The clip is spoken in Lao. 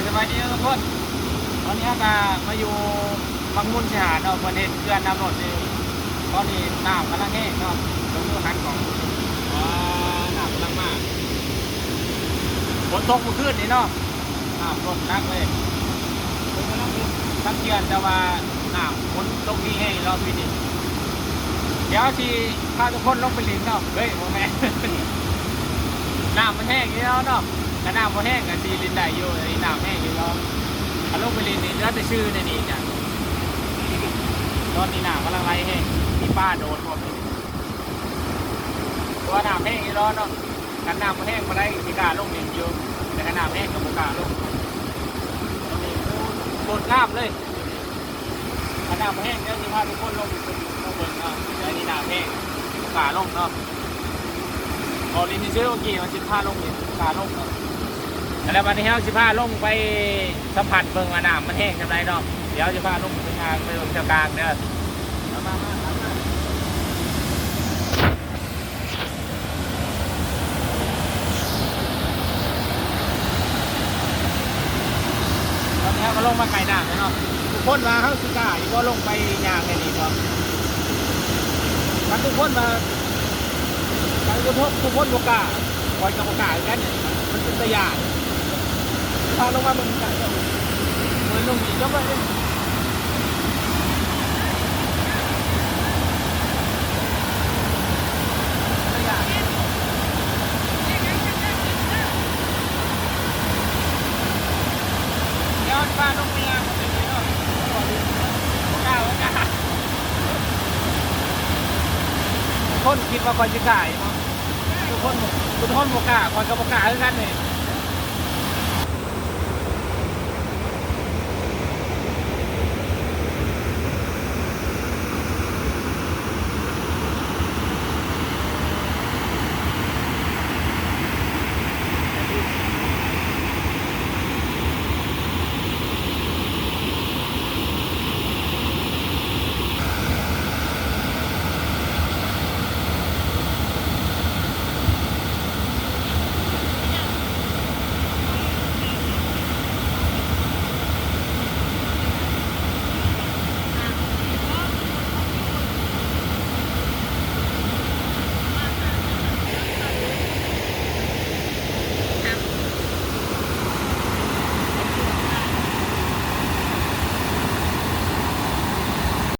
ສະບາຍດີເດີທຸກຄົນ, ຕອນນີ້ເຮົາກະມາຢູ່ບັງມຸນຊາຍຫາດເນາະ, ເພິ່ນເຮັດເຂື່ອນນ້ຳລົ້ນນີ້. ຕອນນີ້ນ້ຳກຳລັງແຮງເນາະ, ເບິ່ງດູ ຫັນກ້ອງດູ. ວ້າ ນ້ຳກຳລັງມາ, ຝົນຕົກມື້ຄືນນີ້ເນາະ, ນ້ຳລົ້ນໜັກເລີຍ. ເພິ່ນກຳລັງເຮັດທຳເຂື່ອນ, ແຕ່ວ່ານ້ຳຝົນຕົກດີແຮງເນາະປີນີ້. ດຽວຊິພາທຸກຄົນລົງໄປຫຼິ້ນເນາະ. ເຮີ້ຍ ບໍ່ແມ່ນ, ນ້ຳມັນແຮງຢູ່ແລ້ວເນາະ, ຄັນນ້ຳບໍ່ແຮງກະຊິຫຼິ້ນໄດ້ຢູ່. ອັນນີ້ນ້ຳແຮງຢູ່ແລ້ວ, ຄັນລົງໄປຫຼິ້ນນີ້ເຫຼືອແຕ່ຊື່ແນວນີ້ຈ້ະ. ຕອນນີ້ນ້ຳກຳລັງໄຫຼແຮງ, ມີປາໂດດພ້ອມ. ເພາະວ່ານ້ຳແຮງຢູ່ແລ້ວເນາະ, ຄັນນ້ຳບໍ່ແຮງປານໃດຊິກ້າລົງຫຼິ້ນຢູ່, ແຕ່ຄັນນ້ຳແຮງກະບໍ່ກ້າລົງ. ຕອນນີ້ໂຄດງາມເລີຍ. ຄັນນ້ຳບໍ່ແຮງ ດຽວຊິພາທຸກຄົນລົງ ລົງເບິ່ງເນາະ. ດຽວນີ້ນ້ຳແຮງ ບໍ່ກ້າລົງເນາະ, ເວົ້າຫຼິ້ນຊື່ໆ ເມື່ອກີ້ວ່າຊິພາລົງນີ້ ບໍ່ກ້າລົງເນາະ. ແລ້ວບັດນີ້ເຮົາຊິພາລົງໄປສຳຜັດເບິ່ງວ່ານ້ຳມັນແຮງສ່ຳໃດເນາະ. ດຽວຊິພາລົງໄປຍ່າງໄປເບິ່ງແຖວກາງເດີ. ມາ ມາ ມາ ມາ. ຕອນນີ້ເຮົາກະລົງມາໃກ້ນ້ຳແລ້ວເນາະ. ທຸກຄົນວ່າເຮົາຊິກ້າຢູ່ບໍ່ ລົງໄປຍ່າງແນວນີ້ບໍ່? ຄັນທຸກຄົນວ່າ ຄັນທຸກຄົນ ທຸກຄົນບໍ່ກ້າ ຂ້ອຍກະບໍ່ກ້າຄືກັນ. ມັນເປັນຕາຢ້ານ. ພາລົງມາເບິ່ງໃກ້ເຈົ້າ, ເປີດລົງອີກ ເຈົ້າເບິ່ງເດ້. ດຽວພາລົງໄປຍ່າງເບິ່ງເດີເນາະ. ບໍ່ກ້າ ບໍ່ກ້າ. ຄົນຄິດວ່າຂ້ອຍຊິກ້າຢູ່ບໍ່? ທຸກຄົນ ທຸກຄົນບໍ່ກ້າ, ຂ້ອຍກະບໍ່ກ້າຄືກັນເດ້.